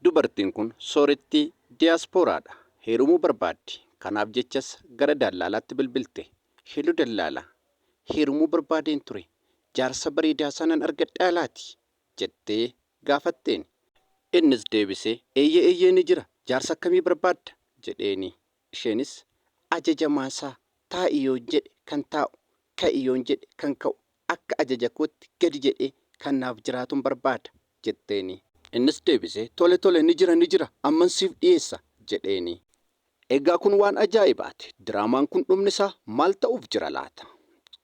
Dubartiin kun soorettii diyaaspooraadha. Heerumuu barbaaddi. Kanaaf jechas gara dallaalaatti bilbilte. Hello dallaalaa, heerumuu barbaadeen ture. Jaarsa bareedaa sanan argadhaa laati? Jettee gaafatteen. Innis deebisee, Eeyyee eeyyee ni jira. Jaarsa akkamii barbaadda? Jedheeni. Isheenis, Ajajamaasaa, taa'i yoon jedhe kan taa'u, ka'i yoon jedhe kan ka'u, akka ajaja kootti gadi jedhee kan naaf jiraatun barbaada jetteeni. Innis deebisee, Tole tole ni jira ni jira amman siif dhiyeessa jedheeni. Egaa kun waan ajaa'ibaati. Diraamaan kun dhumni isaa maal ta'uuf jira laata?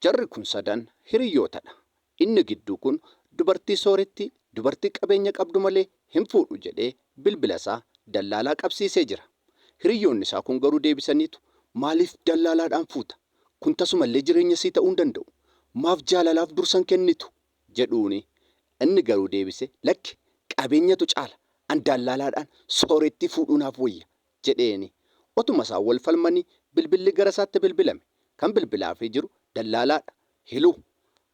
Jarri kun sadan hiriyyootadha. Inni gidduu kun dubartii soorettii, dubartii qabeenya qabdu malee hin fuudhu jedhee bilbila isaa dallaalaa qabsiisee jira. Hiriyyoonni isaa kun garuu deebisaniitu maaliif dallaalaadhaan fuuta? Kun tasumallee jireenya sii ta'uu hin danda'u. Maaf jaalalaaf dursa hin kennitu? jedhuuni. Inni garuu deebisee lakki qabeenyatu caala, an daallaalaadhaan soorettii fuudhuu naaf wayya jedheeni. Otuma isaan wal falmanii bilbilli gara isaatti bilbilame. Kan bilbilaafii jiru dallaalaadha. Heloo!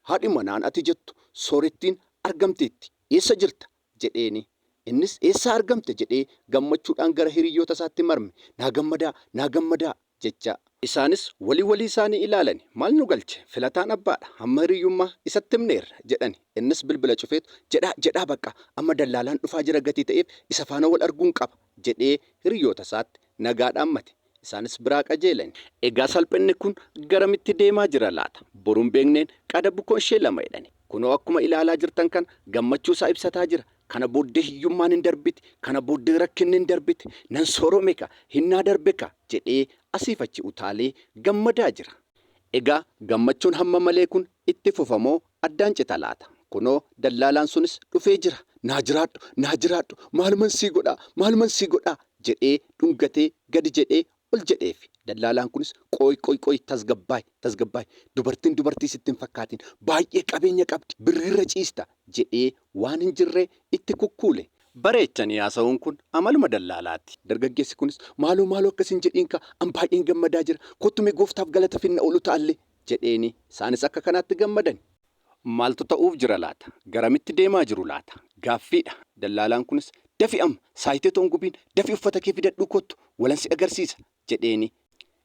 Haadhi manaan ati jettu soorettiin argamteetti. Eessa jirta? Jedheeni. Innis eessaa argamte jedhee gammachuudhaan gara hiriyyoota isaatti marme. Naa gammadaa! Naa gammadaa! Jechaa. Isaanis walii walii isaanii ilaalani. Maal nu galche? Filataan abbaadha. Hamma hiriyyummaa isatti himneerra. Jedhani. Innis bilbila cufeetu, jedhaa, jedhaa baqqaa! Amma dallaalaan dhufaa jira gatii ta'eef isa faana wal arguun qaba. Jedhee hiriyyoota isaatti nagaa dhaammate. Isaanis biraa qajeelani. Egaa salphinni kun garamitti deemaa jira laata? Boruun beekneen qada bukoon ishee lama jedhani. Kunoo akkuma ilaalaa jirtan kana gammachuu isaa ibsataa jira. Kana booddee hiyyummaan hin darbiti, kana booddee rakkinni hin darbiti, nan soorome ka, hinnaa darbe ka jedhee asiif achi utaalee gammadaa jira. Egaa gammachuun hamma malee kun itti fufa moo addaan cita laata? Kunoo dallaalaan sunis dhufee jira. Naa jiraadhu, naa jiraadhu, maaluman sii godhaa, maaluman sii godhaa jedhee dhungatee gadi jedhee ol jedheefi. Dallaalaan kunis qooy qoy qoy tasgabbaa'i, tasgabbaa'i, dubartiin dubartii sitti hin fakkaatiin, baay'ee qabeenya qabdi, birriirra ciista jedhee waan hin jirre itti kukkuule. Bareechanii haasa'uun kun amaluma dallaalaati. Dargaggeessi kunis maaloo maaloo akkas hin jedhiinkaa, an baay'een gammadaa jira, kottu mee gooftaaf galata finna ol utaallee jedheeni. Isaanis akka kanaatti gammadani. Maaltu ta'uuf jira laata? Garamitti deemaa jiru laata? Gaaffiidha. Dallaalaan kunis dafi amma, saayitee otoo hin gubiin dafi uffata kee fidadhuu kottu, walan si agarsiisa jedheeni.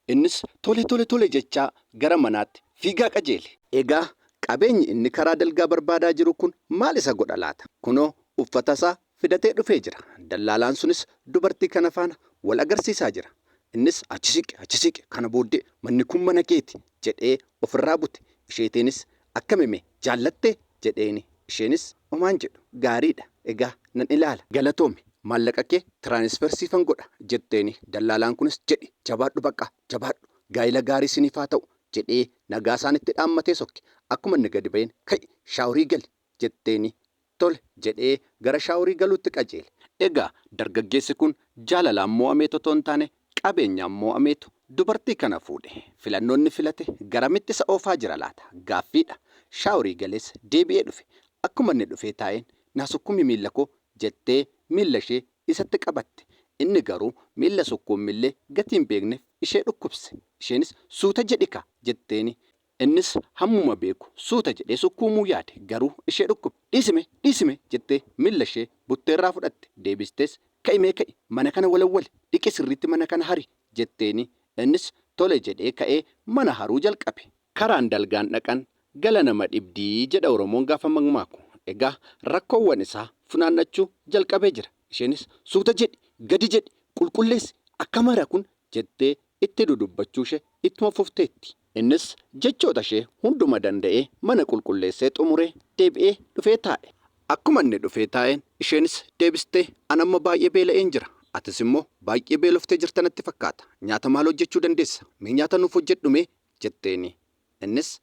Innis tole tole tole jechaa gara manaatti fiigaa qajeele. Egaa qabeenyi inni karaa dalgaa barbaadaa jiru kun maal isa godha laata? Kunoo uffata isaa fidatee dhufee jira. Dallaalaan sunis dubartii kana faana wal agarsiisaa jira. Innis achi siqi, achi siqi, kana booddee manni kun mana keeti jedhee ofirraa bute. Isheetiinis akkami mee jaallattee? jedheeni. Isheenis homaan jedhu gaariidha egaa nan ilaala. Galatoomi maallaqa kee tiraanisfer siifan godha jetteeni. Dallaalaan kunis jedhi jabaadhu baqqaa jabaadhu gaa'ila gaarii siniif haa ta'u jedhee nagaa isaanitti dhaammatee sokke. Akkuma inni gadi ba'een ka'i shaaworii gali jetteeni. Tole jedhee gara shaaworii galuutti qajeele. Egaa dargaggeessi kun jaalalaan moo'ameetu otoo hin taane qabeenyaan moo'ameetu dubartii kana fuudhe. Filannoo inni filate garamitti isa oofaa jira laata? Gaaffiidha. Shaaworii galees deebi'ee dhufe. Akkuma inni dhufee taa'een naa sukkumi miilla koo jettee miilla ishee isatti qabatte. Inni garuu miilla sukkuummillee gatii hin beekneef ishee dhukkubse. Isheenis suuta jedhika jetteeni. Innis hammuma beeku suuta jedhee sukkuumuu yaade. Garuu ishee dhukkube. Dhiisi mee! Dhiisi mee! jettee miilla ishee butteerraa fudhatte. Deebistees, Ka'i mee ka'i! Mana kana walawwali! Dhiqi sirriitti mana kana hari! jetteeni. Innis tole jedhee ka'ee mana haruu jalqabe. Karaan dalgaan dhaqan gala nama dhibdi jedha Oromoon gaafa makmaaku. Egaa rakkoowwan isaa funaannachuu jalqabee jira. Isheenis suuta jedhi! Gadi jedhi! Qulqulleessi! Akkam hara kun? jettee itti dudubbachuushe ittuma fufteetti. Innis jechoota ishee hunduma danda'ee mana qulqulleessee xumuree deebi'ee dhufee taa'e. Akkuma inni dhufee taa'een isheenis deebistee an amma baay'ee beela'een jira. Atis immoo baay'ee beeloftee jirta natti fakkaata. Nyaata maal hojjechuu dandeessa? Mee nyaata nuuf hojjedhu mee? jetteeni. Innis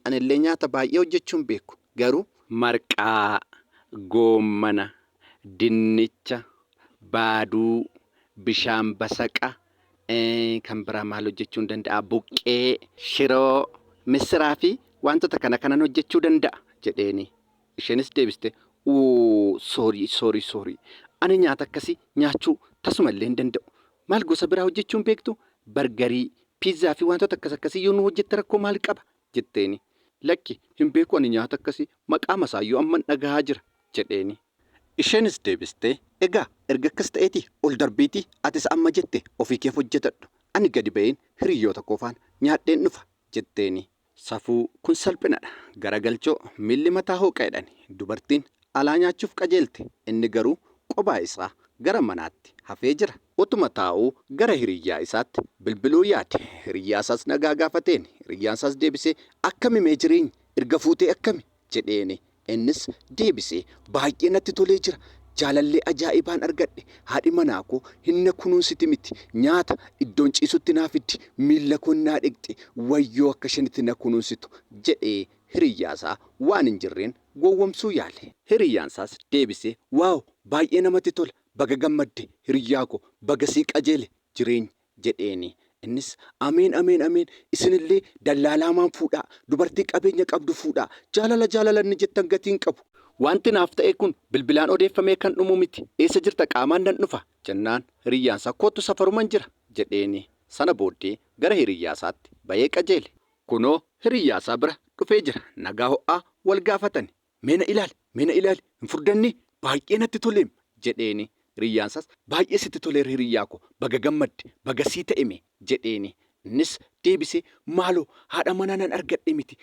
Anillee nyaata baay'ee hojjechuu hin beeku. Garuu. Marqaa, goommana, dinnicha, baaduu, bishaan basaqa, kan biraa maal hojjechuun danda'a? Buqqee, shiroo, missiraa fi wantoota kana kanan hojjechuu danda'a jedheeni. Isheenis deebiste, Uu, soorii, soorii, soorii. Ani nyaata akkasii nyaachuu tasuma illee hin danda'u. Maal gosa biraa hojjechuu hin beektu? Bargarii, piizzaa fi wantoota akkas akkasii yoo nu hojjette rakkoo maal qaba? jetteeni. Lakki, hin beeku ani nyaata akkasii maqaama isaayyuu amman dhagahaa jira jedheeni. Isheenis deebistee, Egaa erga akkas ta'eetii ol darbiitii atis amma jette ofii keef hojjetadhu. Ani gadi ba'een hiriyyoota koo faana nyaadheen dhufa jetteeni. Safuu kun salphinadha. Garagalchoo miilli mataa hooqa jedhani. Dubartiin alaa nyaachuuf qajeelte. Inni garuu qobaa isaa gara manaatti hafee jira. Utuma taa'uu gara hiriyyaa isaatti bilbiluu yaade. Hiriyyaa isaas nagaa gaafateeni. Hiriyyaan isaas deebisee akkami mee jireenyi? Erga fuutee akkami? jedheeni. Innis deebisee baay'ee natti tolee jira. Jaalallee ajaa'ibaan argadhe. Haadhi manaa koo hin na kunuunsiti miti. Nyaata iddoon ciisutti naa fiddi. Miilla koo naa dhiqxi. Wayyoo akka isheen itti na kunuunsitu jedhee hiriyyaasaa waan hin jirreen gowwomsuu yaale. Hiriyyaansaas deebisee waaw baay'ee namatti tola. Baga gammadde hiriyyaa koo. Baga sii qajeele jireenyi jedheeni. Innis Ameen ameen ameen isinillee dallaalaamaan fuudhaa, dubartii qabeenya qabdu fuudhaa, jaalala jaalala inni jettan gatii hin qabu. Wanti naaf ta'e kun bilbilaan odeeffamee kan dhumu miti, eessa jirta qaamaan nan dhufa jennaan hiriyyaansaa koottu safaruman jira jedheeni. Sana booddee gara hiriyyaasaatti ba'ee qajeele. Kunoo hiriyyaasaa bira dhufee jira. Nagaa ho'aa wal gaafatani. Mee na ilaali, mee na ilaali, hin furdannee? Baay'ee natti toleem! jedheeni. Hiriyyaansaas, Baay'ee sitti toleera hiriyyaa koo, baga gammadde, baga sii ta'e mee! jedheeni. Innis deebisee, Maaloo, haadha manaa nan argadhe miti,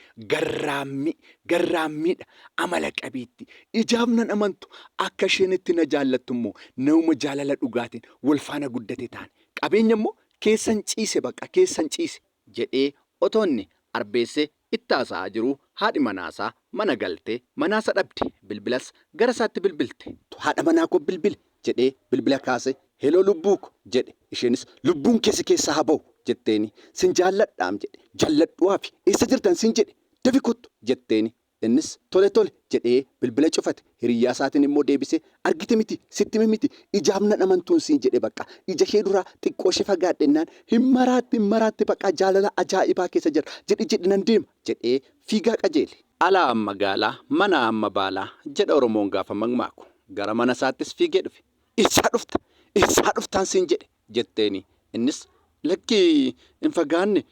garraammii, garraammiidha, amala qabeettii, ijaaf nan amantu, akka isheen itti na jaallattu immoo namuma jaalala dhugaatiin wal faana guddate taane. Qabeenya immoo keessan ciise baqa, keessan ciise. jedhee otoo inni arbeessee itti haasa'aa jiruu haadhi manaasaa mana galtee manaasa dhabde. Bilbilas gara isaatti bilbilte. Haadha manaa koo bilbili jedhee bilbila kaasee heloo lubbuu ko jedhe. Isheenis lubbuun kee si keessaa haa bahu jetteeni. Sin jaalladhaam jedhe. Jalladhuu hafi eessa jirtan siin jedhe dafi kottu jetteeni. Innis tole tole jedhee bilbila cufate. Hiriyyaa isaatiin immoo deebisee argite miti sitti hime miti ijaaf nan amantuun siin jedhe bakka ija ishee duraa xiqqoo ishee fagaadhennaan hin maraatti hin maraatti bakka jaalala ajaa'ibaa keessa jira jedhi jedhi nan deema jedhee fiigaa qajeele. Alaa amma gaalaa manaa amma baalaa jedha Oromoon gaafa makmaaku. Gara mana isaattis fiigee dhufe. Eessaa dhufta? Eessaa dhuftaan siin jedhe? jetteeni. Innis lakkii hin fagaanne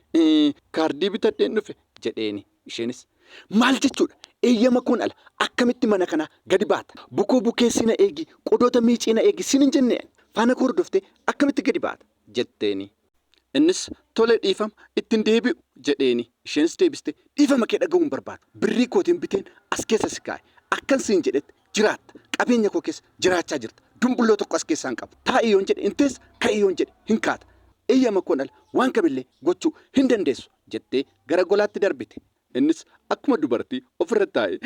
kaardii bitadheen dhufe jedheeni. Isheenis, Maal jechuudha? Eeyyama koon ala akkamitti mana kanaa gadi baata? Bukoo bukeessii na eegi, qodoota miicii na eegi siin hin jennee ani? Faana koo hordoftee akkamitti gadi baata? jetteeni. Innis, Tole dhiifama, itti hin deebi'u jedheeni. Isheenis deebistee, Dhiifama kee dhaga'uu hin barbaadu. Birrii kootiin biteen as keessa si kaa'e. Akkan siin jedhetti jiraatta. Qabeenya koo keessa jiraachaa jirta. Dumbulloo tokko as keessaa hin qabu. Taa'i yoon jedhe hin teessa, ka'i yoon jedhe hin kaata. Eeyyama koon ala waan kamillee gochuu hin dandeessu jettee gara golaatti darbite. Innis akkuma dubartii ofirra taa'ee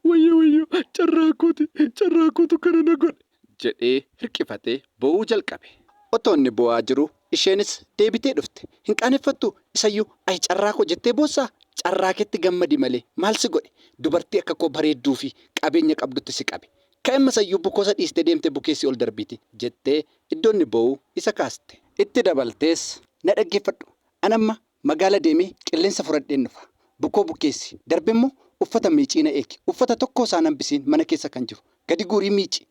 wayyoo wayyoo carraa kooti carraa kootu kana na godhe jedhee hirqifatee boo'uu jalqabe. Otoo inni boo'aa jiruu isheenis deebitee dhufte. Hin qaaneffattuu? Isayyuu ayi carraa koo jettee boossaa? Carraa keetti gammadi malee maal si godhe? Dubartii akka koo bareedduu fi qabeenya qabdutti si qabe. Ka'i amma isayyuu bukoosa dhiistee deemtee bukeessii ol darbiti jettee iddoo inni boo'uu isa kaaste. Itti dabaltees. Na dhaggeeffadhu An amma magaala deemee qilleensa furadheen dhufa. Bukoo bukeessi. Darbemmoo uffata miicii na eegi. Uffata tokkoo isaa hin hambisiin mana keessa kan jiru. Gadi guurii miici!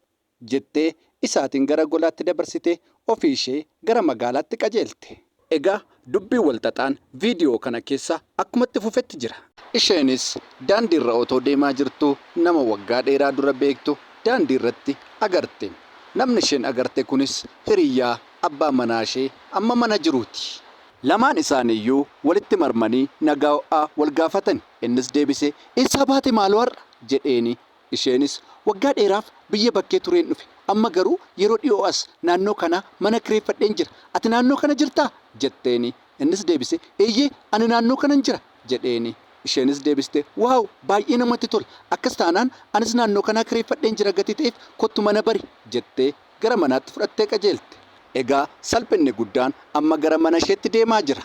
jettee isaatiin gara golaatti dabarsitee ofii ishee gara magaalaatti qajeelte. Egaa dubbiin wal xaxaan viidiyoo kana keessa akkuma itti fufetti jira. Isheenis daandiirra otoo deemaa jirtuu nama waggaa dheeraa dura beektu daandiirratti agarte. Namni isheen agarte kunis hiriyyaa abbaa manaashee amma mana jiruuti. Lamaan isaaniiyyuu walitti marmanii nagaa ho'aa wal gaafatani. Innis deebisee, Eessaa baate maaloo har'a? jedheeni. Isheenis, Waggaa dheeraaf biyya bakkee tureen dhufe. Amma garuu yeroo dhiyoo as naannoo kanaa mana kireeffadheen jira. Ati naannoo kana jirtaa? jetteeni. Innis deebisee, Eeyyee, ani naannoo kanan jira jedheeni. Isheenis deebistee, Waaw! Baay'ee namatti tola. Akkas taanaan anis naannoo kanaa kireeffadheen jira gatii ta'eef kottu mana bari jettee gara manaatti fudhattee qajeelte. Egaa salphinni guddaan amma gara mana isheetti deemaa jira.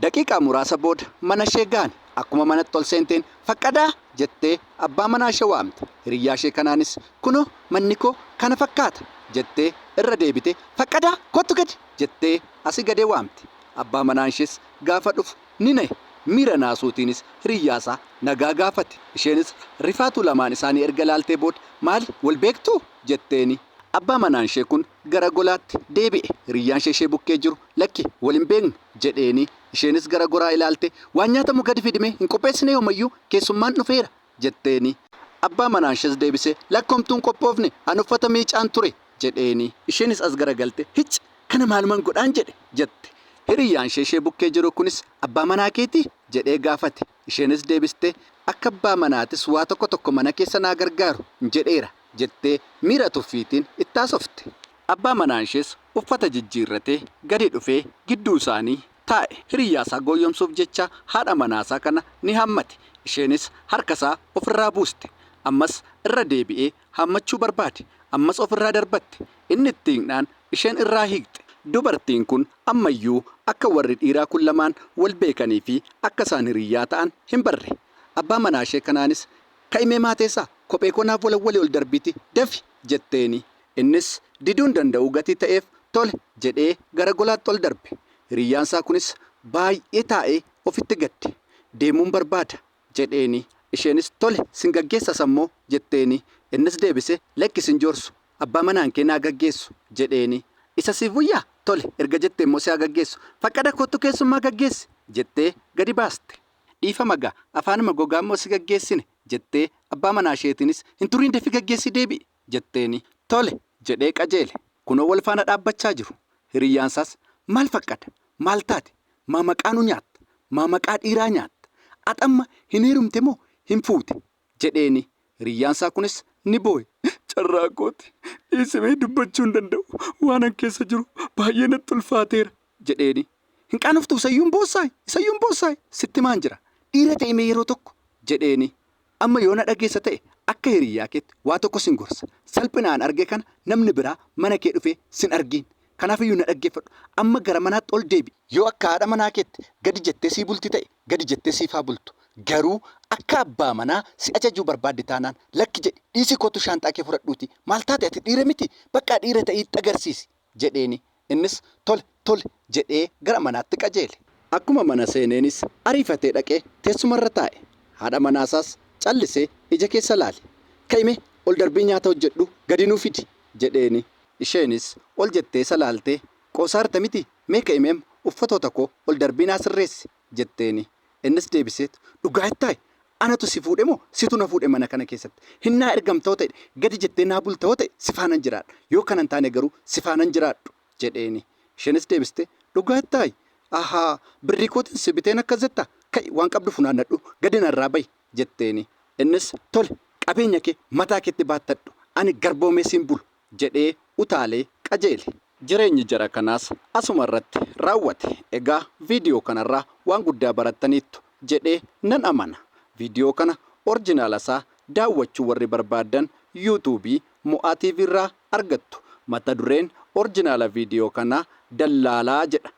Daqiiqaa muraasa booda mana ishee ga'ani. Akkuma manatti ol seenteen Faqqadaa! jettee abbaa manaa ishee waamte. Hiriyyaa ishee kanaanis Kunoo manni koo kana fakkaata jettee irra deebitee Faqqadaa kottu gadi! jettee asii gadee waamte. Abbaa manaan ishees gaafa dhufu ni nahe. Miira naasuutiinis hiriyyaa isaa nagaa gaafate. Isheenis rifaatuu lamaan isaanii erga ilaaltee booda Maali wal beektuu? jetteeni. Abbaa manaan ishee kun gara golaatti deebi'e. Hiriyyaan ishee ishee bukkee jiru lakki wal hin beeknu jedheeni. Isheenis gara goraa ilaaltee waan nyaatamu gadi fidimee hin qopheessinee homayyuu keessummaan dhufeera jetteeni. Abbaa manaanshees deebisee, Lakki homtuu hin qophoofne, ani uffata miicaan ture jedheeni. Isheenis as garagaltee, Hicc! Kana maaluman godhaan jedhe? jette. Hiriyaanshee ishee bukkee jiru kunis, Abbaa manaa keetii? jedhee gaafate. Isheenis deebistee, Akka abbaa manaatis waa tokko tokko mana keessa naa gargaaru jedheera jettee miira tuffiitiin itti haasofte. Abbaa manaanshees uffata jijjiirratee gadi dhufee gidduu isaanii taa'e. Hiriyyaasaa gooyyomsuuf jecha haadha manaasaa kana ni hammate. Isheenis harkasaa ofirraa buuste. Ammas irra deebi'ee haammachuu barbaade. Ammas ofirraa darbatte. Inni itti hiiqnaan isheen irraa hiiqxe. Dubartiin kun ammayyuu akka warri dhiiraa kun lamaan wal beekanii fi akka isaan hiriyyaa ta'an hin barre. Abbaa manaashee kanaanis, Ka'i mee maateessaa, kophee koo naaf walawwali ol darbiitii dafi! jetteeni. Innis diduu hin danda'uu gatii ta'eef tole jedhee gara golaatti ol darbe. Hiriyyaansaa kunis baay'ee taa'ee ofitti gadde. Deemuun barbaada jedheeni. Isheenis tole sin gaggeessa sammoo jetteeni. Innis deebisee lakki sin joorsu abbaa manaankee naa gaggeessu jedheeni. Isa siif wayyaa? Tole erga jettee immoo si haa gaggeessu. Faqqada koottu keessummaa gaggeessi jettee gadi baaste. Dhiifama gaa afaanuma gogaa immoo si gaggeessine jettee abbaa manaasheetiinis hin turiin dafii gaggeessii deebi'i jetteeni. Tole jedhee qajeele. Kunoo wal faana dhaabbachaa jiru. Hiriyyaansaas maal Faqqada? Maal taate? Maa maqaa nu nyaatta? Maa maqaa dhiiraa nyaatta? At amma hin heerumte moo hin fuute? jedheeni. Hiriyyaansaa kunis ni boo'e. Carraa kooti. Dhiisimee dubbachuu hin danda'u. Waanan keessa jiru baay'ee natti ulfaateera jedheeni. Hin qaanoftuu isayyuu hin boossaayi? Isayyuu hin boossaayi? Sitti himaan jira. Dhiira ta'i mee yeroo tokko jedheeni. Amma yoo na dhageessa ta'e akka hiriyyaa keetti waa tokko sin gorsa. Salphina an arge kana namni biraa mana kee dhufee sin argiin. Kanaafiyyuu na dhaggeeffadhu. Amma gara manaatti ol deebi'i. Yoo akka haadha manaa keetti gadi jettee sii bulti ta'e gadi jettee siif haa bultu. Garuu akka abbaa manaa si ajajuu barbaaddi taanaan lakki jedhi dhiisii koottu shaanxaa kee fudhadhuutii maal taate ati dhiira mitii baqqaa dhiira ta'ii itti agarsiisi jedheeni. Innis tole tole jedhee gara manaatti qajeele. Akkuma mana seeneenis ariifatee dhaqee teessumarra taa'e. Haadha manaasaas callisee ija keessa laale. Ka'i mee ol darbii nyaata hojjedhuu gadi nuu fidi jedheeni. Isheenis ol jettee isa laaltee qoosaarta mitii mee ka'i mee amma uffatoota koo ol darbii naa sirreessi jetteeni. Innis deebiseet dhugaa jettaayi? Anatu si fuudhe moo situ na fuudhe mana kana keessatti? Hinnaa ergamta yoo ta'e gadi jettee naa bulta yoo ta'e si faanan jiraadha. Yoo kana hin taane garuu si faana hin jiraadhu jedheeni. Isheenis deebistee dhugaa jettaayi? Ahaa birrii kootiin si biteen akkas jettaa? Ka'i waan qabdu funaannadhuu gadi narraa bahi jetteeni. Innis tole qabeenya kee mataa keetti baattadhu ani garboomee siin bulu jedhee utaalee qajeele. Jireenyi jara kanaas asuma irratti raawwate. Egaa viidiyoo kanarraa waan guddaa barattaniittu jedhee nan amana. Viidiyoo kana orjinaala isaa daawwachuu warri barbaaddan Yuutuubii Mo'aa TV irraa argattu. Mata dureen orjinaala viidiyoo kanaa Dallaalaa jedha.